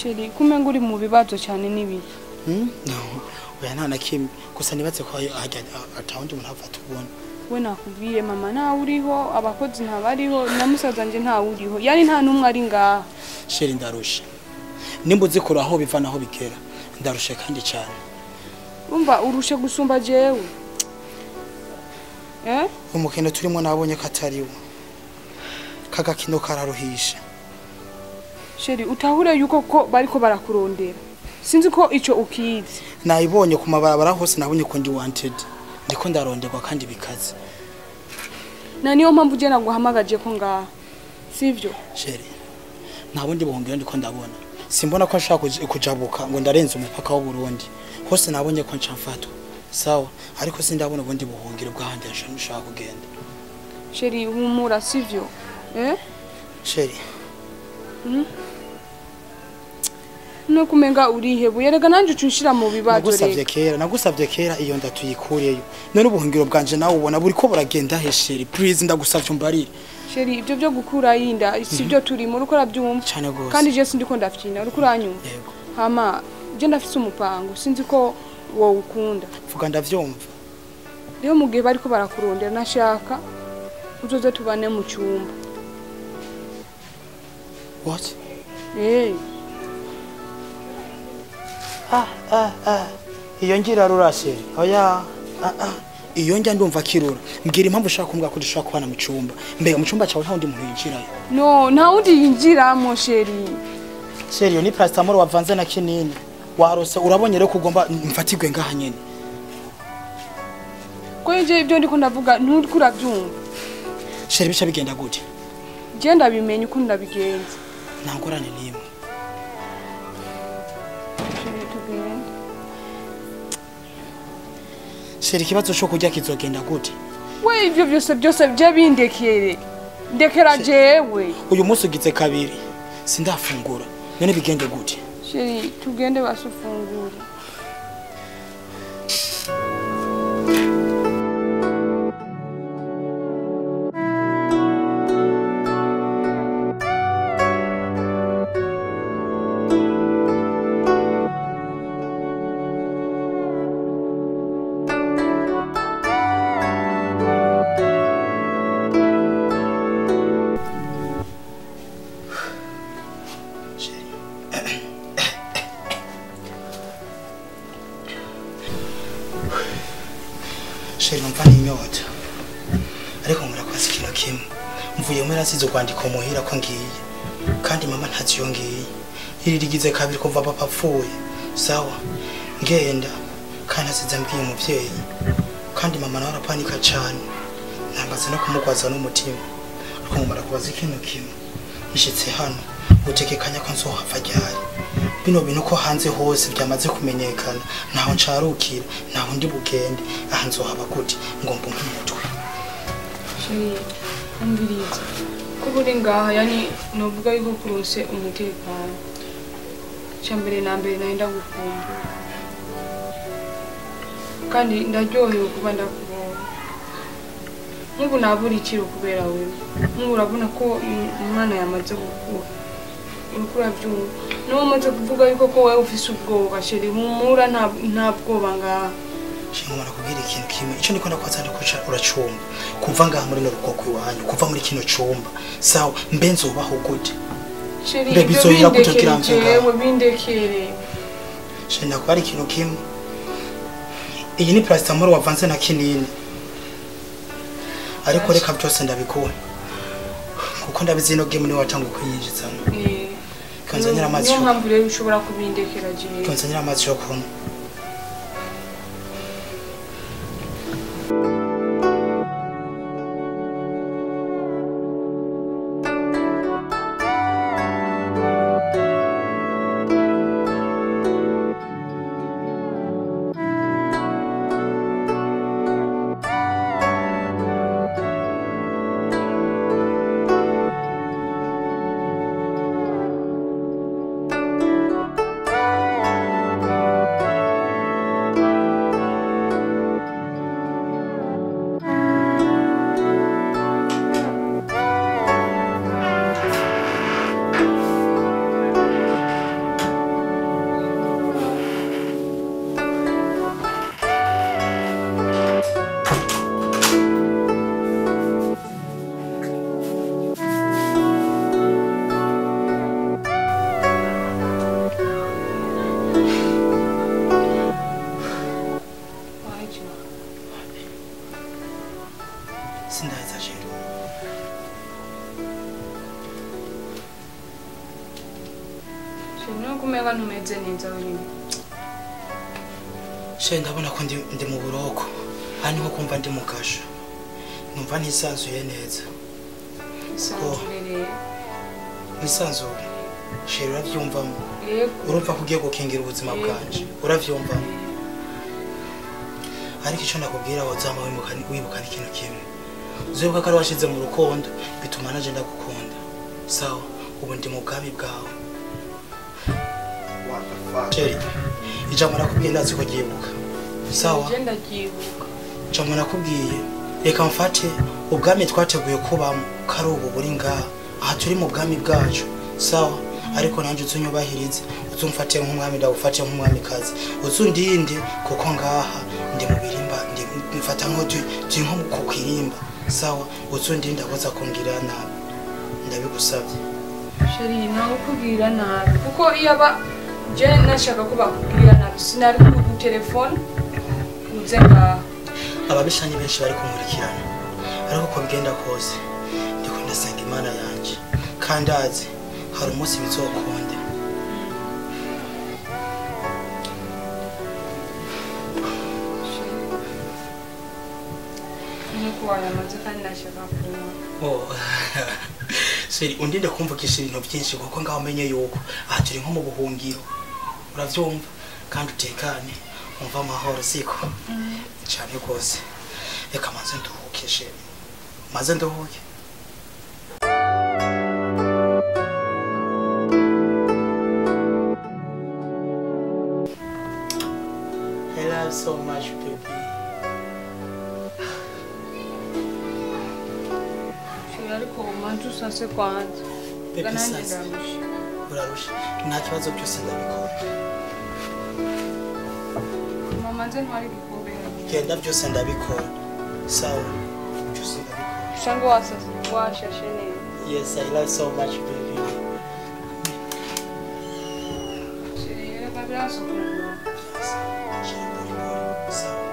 Chéri, kumenga uri mu bibazo cyane nibiki? No, oya nta na kimwe. Gusa nibatse ko hajya atawundi umuntu apfa tubona. We nakubwiye mama ntawe uriho, abakozi ntabariho, na musaza nje ntawe uriho. Yani nta numwe ari ngaha. Chéri ndarusha. Nimba uzikora aho biva naho bigera. Ndarusha kandi cyane. Umva urushe gusumba jewe. Eh? Umukino turimo nabonye katariwo. Kagakino kararuhisha. Chéri utahure yuko ko bariko barakurondera. Sinzi ko ico ukizi. Nayibonye ku mabarabara hose nabonye ko ndi wanted. Ndiko ndaronderwa kandi bikaze. Na niyo mpamvu je naguhamagaje ko ngaha. Sivyo? Chéri. Nta bundi buhungiro ndiko ndabona. Simbona ko nshaka kujabuka ngo ndarenze umupaka w'u Burundi. Hose nabonye ko ncamfatwa. Sawa, ariko sindabona ubundi buhungiro bw'ahandi nshaka kugenda. Chéri humura sivyo? Eh? Chéri. No kumenga urihebuye rega nanje ucunshira mu bibazo rero. Nagusavye kera iyo ndatuyikureyo. None ubuhungiro bwanje nawe ubona buriko buragenda he chéri? Please ndagusavye umbarire. Chéri ibyo byo gukura yinda sivyo turimo uriko urabyumva. Kandi je sindiko ndafyina uriko uranyumva. Yego. Hama je ndafise umupango sinzi ko wowe ukunda. Vuga ndavyumva. Rero mu gihe bariko barakurondera nashaka uzoze tubane mu cyumba. What? Eh. Iyo ngira rura chéri. Oya. Iyo njya ndumva kirura. Mbwira impamvu ushaka kumbwa ko dushaka kubana mu cyumba. Mbega mu cyumba cyawe nta wundi muntu yinjirayo. No, nta wundi yinjiramo chéri. Chéri iyo ni paracetamol wavanze na kinini. Warose urabonye rero kugomba mfatirwe ngaha nyene. Ko nje ibyo ndiko ndavuga nturiko urabyumva. Chéri bica bigenda gute? Je ndabimenye uko ndabigenza. Nta ngorane nimwe. Chéri ikibazo cyo kurya kizogenda gute? We ivyo byose bye bindekere. Ndekera jewe. Uyu munsi ugize kabiri. Sindafungura. None bigende gute? Chéri tugende basufungura. Chéri numva n'inyota. Ariko ngura kwazi kino kimwe. Mvuye mu nasize kwandika muhira ko ngiye. Kandi mama ntazi yo ngiye. Iri rigize kabiri kuva papa apfuye. Sawa. Ngenda kandi nasize mbwiye umuvyeyi. Kandi mama nawe arapanika cyane. Nambaze no kumugwaza n'umutima. Ariko ngomara kubaza ikintu kimwe. Nshitse hano utekekanya ko nzohava ryari. Bino bintu ko hanze hose byamaze kumenyekana naho ncarukira naho ndi bugende aha nzohaba gute ngomba nk'umutwe. Chéri umviriza ko buri ngaha yani novuga yuko kurose umutekano. Cyambere na mbere nari ndagukumbuye kandi ndaryohewe kuba ndakubonye. Nk'ubu nabura ikiro kubera wewe. Nk'ubu urabona ko umwana yamaze gukura. Uriko urabyumva. Niba umaze kuvuga yuko ko wewe ufise ubwoba chéri humura nta bwoba ngaha. Chéri ngomba kubwira ikintu kimwe. Ico niko ndakwaza ndakuca uracumba. Kuva ngaha muri no rukoko iwanyu, kuva muri kino cumba. Sawa, mbe nzobaho gute? Chéri ibyo bindekere jewe bindekere. Chéri ndakwari ikintu kimwe. Iyi ni paracetamol wavanze na kinini. Ariko reka byose ndabikora. Kuko ndabizi ino game ni watanga kwinyinjizamo. Kanzanira amazi. Niyo mpamvu rero ushobora kubindekera jewe. Kanzanira amazi yo kunywa. Utameze neza wenyine. She ndabona ko ndi mu buroko. Aha niho kumva ndi mu kasho. Numva ntisanzuye neza. Isanzure rero. Nisanzure. She uravyumvamo. Yego. Urumva ko ugiye gukingira ubuzima bwanje. Uravyumvamo. Ariko icyo nakubwira wazama wibuka ikintu kimwe. Uzibuka ko ari washize mu rukundo bituma naje ndagukunda. Sawa, ubu ndi mu bwami bwawe. What the fuck? Chéri, ijambo nakubwiye ndazi ko ryibuka. Sawa? Je ndacyibuka. Ijambo nakubwiye reka mfate ubwami twateguye kubamo kari ubu buri ngaha. Aha turi mu bwami bwacu. Sawa? Ariko nanje uzunyubahirize, uzumfate nk'umwami ndagufate nk'umwamikazi. Uzundinde kuko ngaha ndi mu birimba, ndi mfata nko turi nko ku kirimba. Sawa, uzundinde akoza kungira nabi. Ndabigusabye. Chéri, nawe kubwira nabi kuko iyo aba je nashaka ko bakubwira nabi sinari ku telefone uze ngaha. Ababishanyi benshi bari kumurikirana. Ariko ko bigenda kose ndiko ndasenga Imana yanje. Kandi azi hari umunsi bizokunde. Nuko wayamaze kandi nashaka kunywa. Oh. Seri undinde kumvukisha ibintu byinshi kuko ngaho umenye yuko aha turi nko mu buhungiro. Uravyumva kandi utekane umva amahoro siko. Cyane rwose. Reka manze nduhuke chéri. Maze nduhuke. I love so much, baby. Chéri, ariko umanze usase kwanza. Baby, sasa. Urarusha. Nta kibazo byose ndabikora. Mama nze ntwari igikombe. Genda byose ndabikora. Sawa. Byose ndabikora. Shango washashe neza. Yes, I love so much, baby. Chéri, reka birasukura. Chéri, pole pole. Sawa.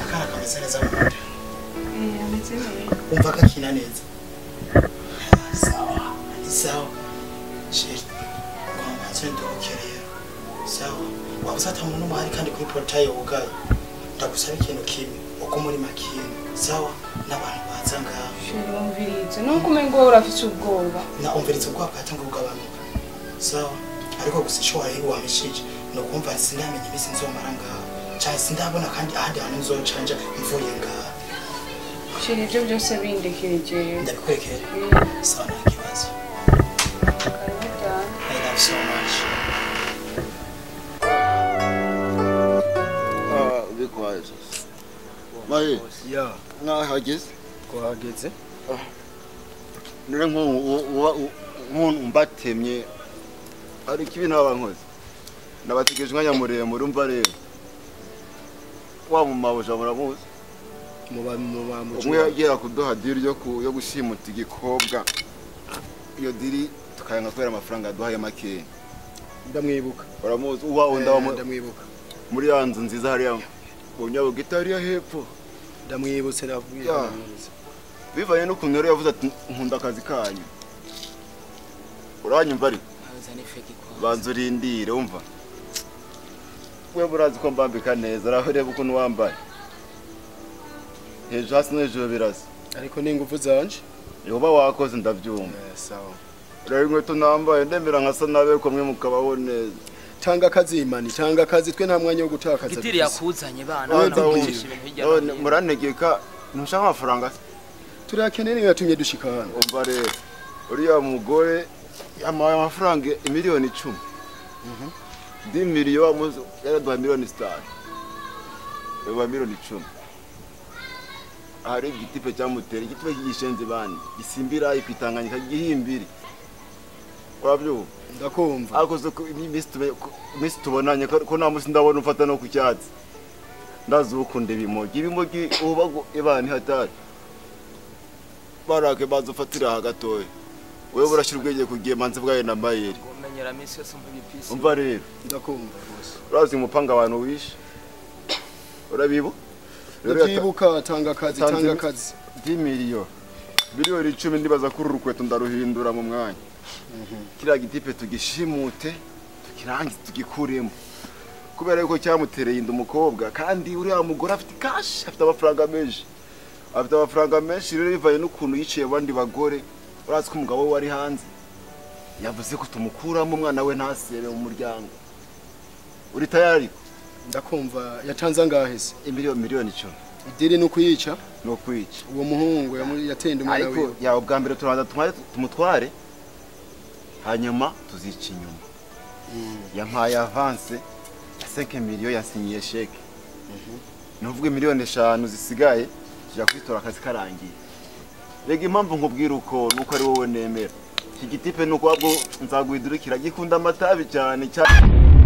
Akana kameze neza mu nda. Ameze neza. Umva kakina neza. Sawa, ni sawa. Chéri, kwa manze nduhuke rero. Sawa, wabuze ata muntu n'umwe ahari kandi kuri portail wugaye. Ndagusaba ikintu kimwe, uko muri makini. Sawa, n'abantu baza ngaha. Chéri, wumvirize. Nuko umengo urafise ubwoba. Na umvirize ubwoba bwatanguye kugabanuka. Sawa, ariko gusa ico wari wamishije ni ukumva sinamenya iminsi nzomara ngaha. Cyane sindabona kandi ahandi hantu nzocanja mvuye ngaha. Chéri, ibyo byose bindekereje. Ndabikwerekera. Sawa, nta kibazo. Karibu cyane. I love so much. Be quiet. Maye. Yeah. Mwahageze? Twahageze. Nure nk'ubu mbatemye ariko ibi ntabankoze. Nabategereje umwanya muremure umva rero. Wa mu mabuja muramuzi. Umwe yagera kuduha diri yo gushimuta igikobwa. Iyo diri tukayanga kubera amafaranga aduhaye makeya. Ndamwibuka. Uramuzi uwa wundi ndamwibuka. Muri ya nzu nziza hariya mu Nyabugita hariya hepfo. Ndamwibutse ndamwibuka. Bivanye n'ukuntu rero yavuze ati nkunda akazi kanyu. Uranyumva ariko? Banza urindire umva. Wewe urazi ko mbambika neza, raho reba ukuntu wambaye. Hejuru hasi no hejuru birasa. Ariko ni ingufu zanje. Yoba wakoze ndavyumva. Sawa. Rero inkweto nambaye ndemera nkasa nabe ko mwe mukabaho neza. Tanga akazi imani, tanga akazi twe nta mwanya wo gutakaza. Gitiri yakuzanye bana. None murantegeka ntushaka amafaranga? Turakeneye niyo yatumye dushika hano. Umva rero uriya mugore yampaye amafaranga imiliyoni 10. Ndi miliyoni yaraduha miliyoni 5. Yabaye miliyoni 10. Hari igitipe cyamutera, igitipe kigishenze bandi, gisimbira ikwitanganyika gihimbiri. Urabyumva? Ndakumva. Ariko zo imisi tubonanye ko nta musi ndabona umfata no ku cyatsi. Ndazi ukunda ibimogi, ibimogi ubago ibani hatari. Barake bazofatira hagatoye. Wewe urashira ubwenge kugiye manze bwaye na Mayeri. Umenyera misi yose umva ibipisi. Umva rero. Ndakumva rwose. Urazi umupanga abantu wishe. Urabibu? Ndabyibuka tanga akazi, tanga akazi. 10 miliyoni. Miliyoni 10 ndibaza kuri urukweto ndaruhindura mu mwanya. Kiriya gitipe tugishimute, tukirangize tugikuremo. Kubera yuko cyamutereye inda umukobwa kandi uriya mugore afite cash, afite amafaranga menshi. Afite amafaranga menshi rero bivaye n'ukuntu yiciye abandi bagore. Urazi ko umugabo we wari hanze. Yavuze ko tumukuramo umwana we ntasebe mu muryango. Uri tayari? Ndakumva. Yatanze angahe se? Miliyoni 10. Idiri no kuyica? No kuyica. Uwo muhungu yatenda umwana wiwe. Ariko yawe bwa mbere turabanza tumutware hanyuma tuzica inyuma. Yampaye avance ya 5 miliyoni yasinyiye sheke. Nuvuga miliyoni 5 zisigaye tujya kwitora akazi karangiye. Rega impamvu nkubwira uko nuko ari wowe nemera. Iki gitipe nuko wabwo nzaguhindurikira gikunda amatabi cyane cyane.